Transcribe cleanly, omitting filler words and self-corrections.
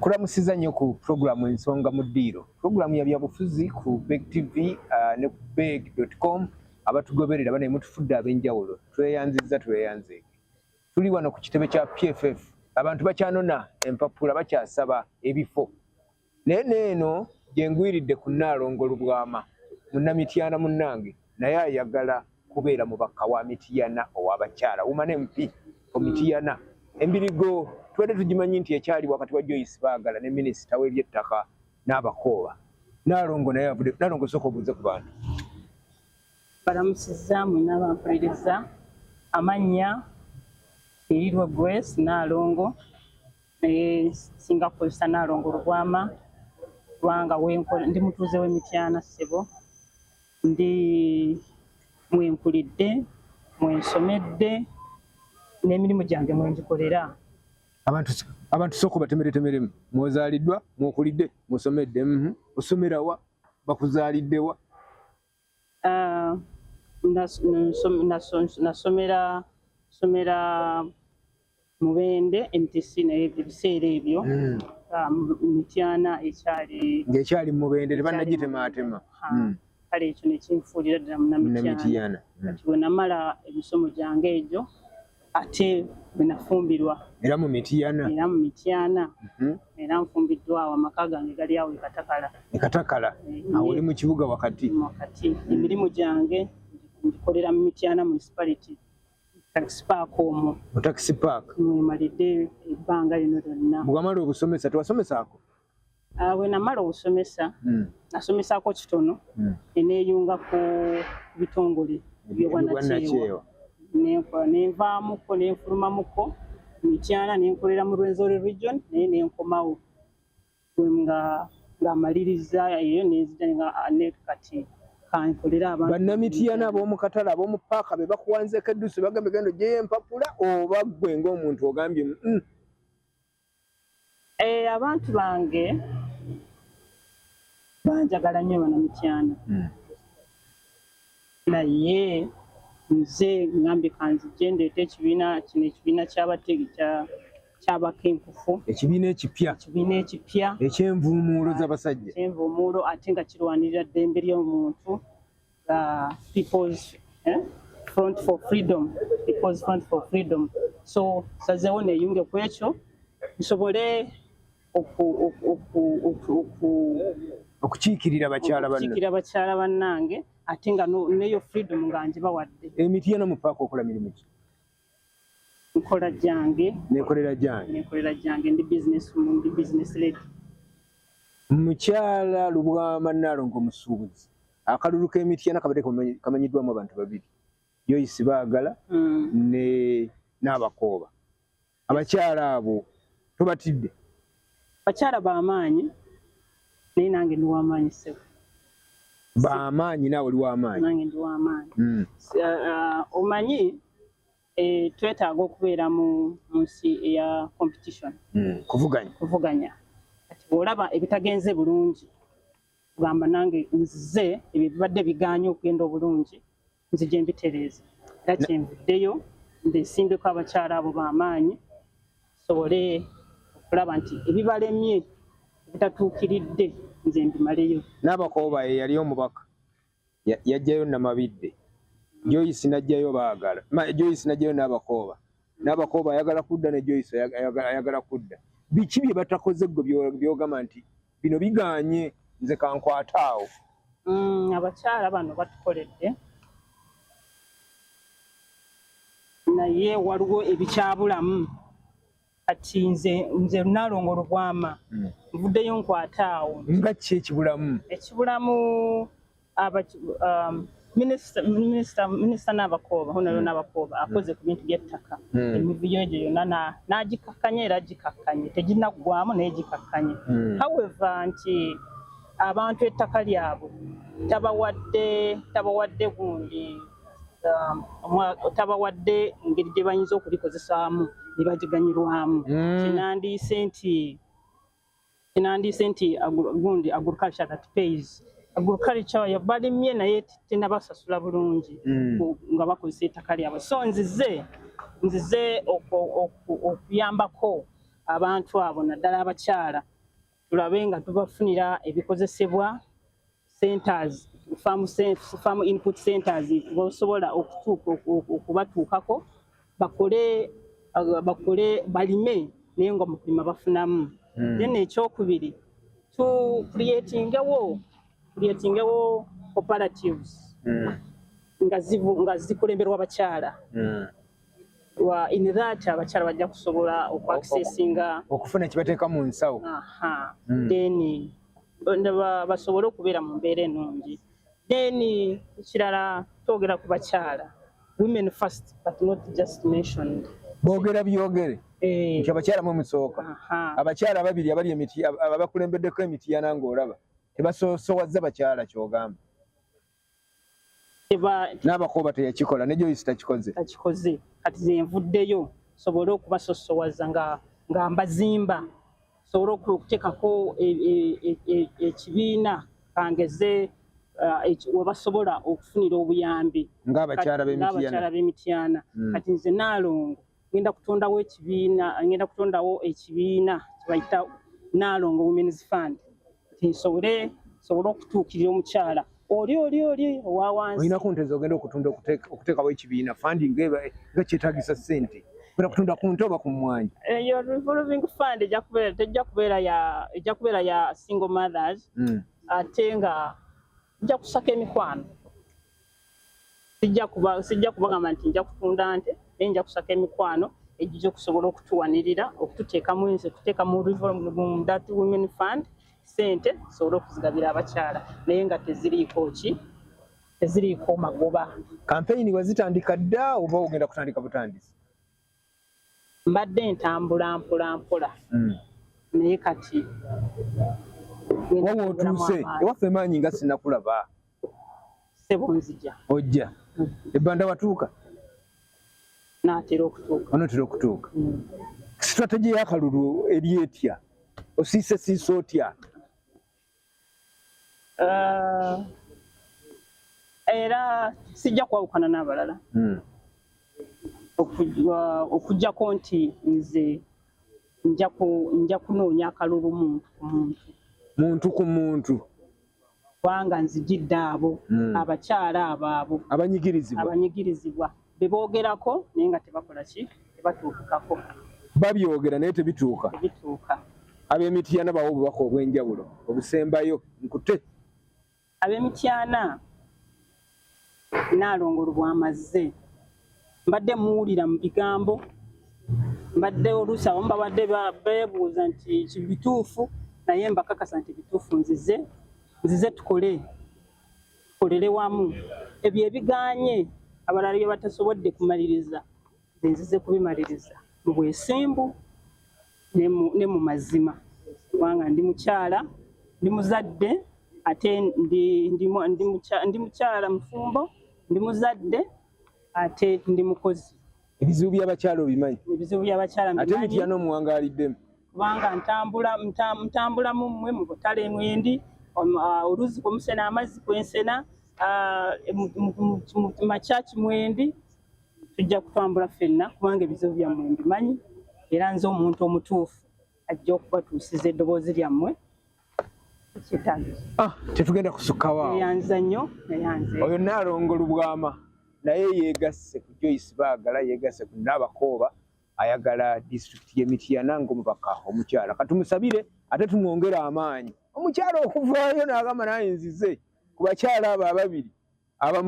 Nkulamusiza nnyo ku pulogulaamu Ensonga mu Ddiiro, pulogulaamu ya byabufuzi ku Beg TV ne ku beg.com. Abatugoberera bane mutufudde ab'enjawulo, tweyanzizza, tweyanzeege. Tuli wano ku kitebe kya PFF. Abantu bakyanona empapula, bakyasaba ebifo, naye neeno gye ngwiridde ku Nnaalongo Lubwama, Munnamityana munnange, naye ayagala kubeera mubaka wa Mityana ow'abakyala, Woman MP for Mityana. Embirigo tubadde tugimanyi nti ekyali wakati wa Joyce Baagala ne minisita w'ebyettaka n'Abakooba. Naalongo naye avudde. Naalongo, sooka obuuze ku bantu. Balamusizza mwena bampuliriza. Amannya erirwe Grace Naalongo, naye singa kukozesa Naalongo Lubwama kubanga wenkola ndi mutuuze w'Emityana, ssebo. Ndi mwenkulidde, mwensomedde, n'emirimu gyange mwengikolera. Abantu sooka obatemeretemeremu. Mwozaaliddwa, mwokulidde, musomedde. Osomerawa? Bakuzaaliddewa? Ah, nasomera somera Mubende MTC, naye ebiseera ebyo ah, Mityana ekyali ng'ekyali Mubende, tebannagitemaatema. Kale ekyo nekinfuulira ddala Munnamityana. Munnamityana. Kati bwe namala emisomo gyange egyo, ate bwe nafumbirwa Era mu Mityana? Era mu Mityana. Era nfumbiddwa awo, amaka gange gali awo e Katakala. E Katakala. Awo oli mu kibuga wakati. Wakati. Emirimu gyange ngikolera mu Mityana Municipality, taxi park omwo. Mu taxi park. Mwemalidde ebbanga lino lyonna. Bwamala obusomesa, tewasomesaako? Ah, bwe namala obusomesa, nasomesaako kitono, eneeyunga ku bitongole ebyobwannakyewa. Nenkola, nenvaamuko, nenfulumamuko Mityana, nenkolera mu Rwenzori Region, naye nenkomawo nga ng'amaliriza eyo, nenzija nga ne kati kankolere abantu. Bannamityana ab'omu katale, ab'omu paaka be bakuwanzeeko eddusu, bagambye genda ogyeyo empapula, oba ggwe ng'omuntu ogambye, Eh, abantu bange banjagala nnyo, Bannamityana, naye nze ngambye kanzije ndeete ekibiina kino, ekibiina ky'abategi ky'abakenkufu. Ekibiina ekipya. Ekibiina ekipya. Ekyenvuumuulo z'abasajja. Ekyenvuumuulo, ate nga kirwanirira ddembe ly'omuntu, People's Front for Freedom, People's Front for Freedom. So sazeewo neeyunge ku ekyo nsobole okukiikirira bakyala banno. Okukiikirira bakyala bannange, ate nga neyo freedom nga ngibawadde. Emityana mu paaka okola mirimu ki? Nkola gyange. Nekolera gyange. Nekolera gyange, ndi business, ndi business lady. Mukyala Lubwama Naalongo omusuubuzi, akalulu k'Emityana kabadde kamanyiddwamu abantu babiri, Joyce Baagala ne n'Abakooba. Abakyala abo tobatidde? Bakyala b'amaanyi, naye nange ndi w'amaanyi, ssebo. B'amaanyi, naawe oli w'amaanyi. Nange ndi w'amaanyi. Omanyi twetaaga okubeera mu nsi eya competition. Kuvuganya. Kuvuganya. Kati bw'olaba ebitagenze bulungi, kugamba nange nzize ebyo bibadde biganye okugenda obulungi, nzije mbitereeza. Era kyenvuddeyo mbesimbeko abakyala abo b'amaanyi, sobole okulaba nti ebibalemye, ebitatuukiridde, nze mbimaleyo. N'Abakooba ye yali omubaka, yajjayo Namabidde, Joyce n'ajjayo Baagala, Joyce n'ajjayo n'Abakooba. N'Abakooba ayagala kudda, ne Joyce ayagala kudda. Biki bye batakoze gwe byogamba nti bino biganye, nze kankwate awo? Abakyala bano batukoledde, naye waliwo ebikyabulamu. Kati nze Nalongo Lubwama nvuddeyo nkwate awo. Nga ki ekibulamu? Ekibulamu, minisita n'Abakooba, Honorable n'Abakooba akoze ku bintu by'ettaka. Emivuyo egyo yonna n'agikakkanya, era gikakkanye, teginaggwamu, naye gikakkanye. However, nti abantu ettaka lyabwe tabawadde gundi, tabawadde engeri gye bayinza okulikozesaamu ne bagiganyulwamu. Kinandiise nti gundi agriculture that pays, agriculture balimye naye tenabasasula bulungi nga bakozesa ettaka lyabwe. So nzize okuyambako abantu abo, naddala abakyala. Tulabe nga tubafunira ebikozesebwa, centers, farm input centers bosobola okutuuka okubatuukako, bakole balime, naye nga mu kulima bafunamu. Then ekyokubiri, tu creatingewo cooperatives nga zikulemberwa abakyala. Wa in that abakyala bajja kusobola okuaccessinga okufuna ekibateeka mu nsawo. Aha. Then basobole okubeera mu mbeera ennungi. Then ekirala, twogera ku bakyala, women first, but not just mentioned. Boogera byogere nti abakyala mwe musooka. Abakyala babiri abali emiti abakulembeddeko emitiyana, ng'olaba tebasosowaza bakyala, kyogamba? N'abakooba teyakikola, ne Joyce takikoze. Takikoze. Kati ze nvuddeyo sobole okubasosowaza nga mbazimba, sobole okuteekako ekibiina kangeze we basobola okufunira obuyambi ng'abakyala b'emityana. Ng'abakyala b'emityana. Kati nze Naalongo ngenda kutondawo ekibiina, ngenda kutondawo ekibiina kibayita Naalongo Women's Fund, nti nsobole okutuukirira omukyala oli owa wansi. Olina ku nte zogenda okutunda okuteekawo ekibiina? Funding nga kyetaagisa ssente. Ogenda kutunda ku nte oba ku mmwanyi? Eyo revolving fund ejja kubeera, tejja kubeera ya, ejja kubeera ya single mothers. Ate nga nja kusaka emikwano, sijja kubagamba nti nja kutunda nte, naye nja kusaka emikwano egijja okusobola okutuwanirira, okututeekamu nze kuteeka mu that women fund sente sobole okuzigabira abakyala, naye nga teziriiko ki, teziriiko magoba. Kampeyini wazitandika dda oba ogenda kutandika butandisi? Mbadde ntambula mpola mpola, naye kati ngenda Wawa kwongeramu otuuse amaanyi. Ewaffe maanyi nga sinakulaba. Ssebo, nzija. Ojja ebbanda watuuka? Naatera okutuuka. Onootera okutuuka. Strategy y'akalulu eri etya? Osiise siisa otya? Era sijja kwawukana n'abalala, okuggyako nti nze nja kunoonya akalulu muntu ku muntu. Muntu ku muntu. Kubanga nzijidde abo abakyala abo abanyigirizibwa. Abanyigirizibwa be boogerako naye nga tebakola ki, tebatuukikako. Babyogera naye tebituuka. Tebituuka. Ab'emityana bawa obubaka obw'enjawulo obusembayo nkute. Ab'emityana, Naalongo Lubwamazze, mbadde muwulira mu bigambo, mbadde oluusi abamu babadde beebuuza nti bituufu, naye mbakakasa nti bituufu. Nzize tukole, tukolere wamu ebyo ebiganye abalala bye batasobodde kumaliriza. Nze nzize kubimaliriza mu bwesimbu ne mu mazima, kubanga ndi mukyala, ndi muzadde, ate ndi mukyala mufumbo, ndi muzadde, ate ndi mukozi. Ebizibu by'abakyala obimanyi? Ebizibu by'abakyala Ate mbimanyi. emityana omuwangaaliddemu. Kubanga ntambula mu mmwe mu butale mwendi, oluzzi kwemusena amazzi kwensena, mu makyaki mwendi. Tujja kutambula ffenna kubanga ebizibu byammwe mbimanyi, era nze omuntu omutuufu ajja okubatuusiza eddoboozi lyammwe kyetaagisa. Ah, tetugenda kusukkawo awo. Neyanza nnyo, neyanze. Oyo Naalongo Lubwama, naye yeegasse ku Joyce Baagala, yeegasse ku Naabakooba, ayagala disitulikiti y'e Mityana ng'omubaka omukyala. Katumusabire ate tumwongere amaanyi. Omukyala okuvaayo n'agamba naye nzize ku bakyala abo ababiri abamu.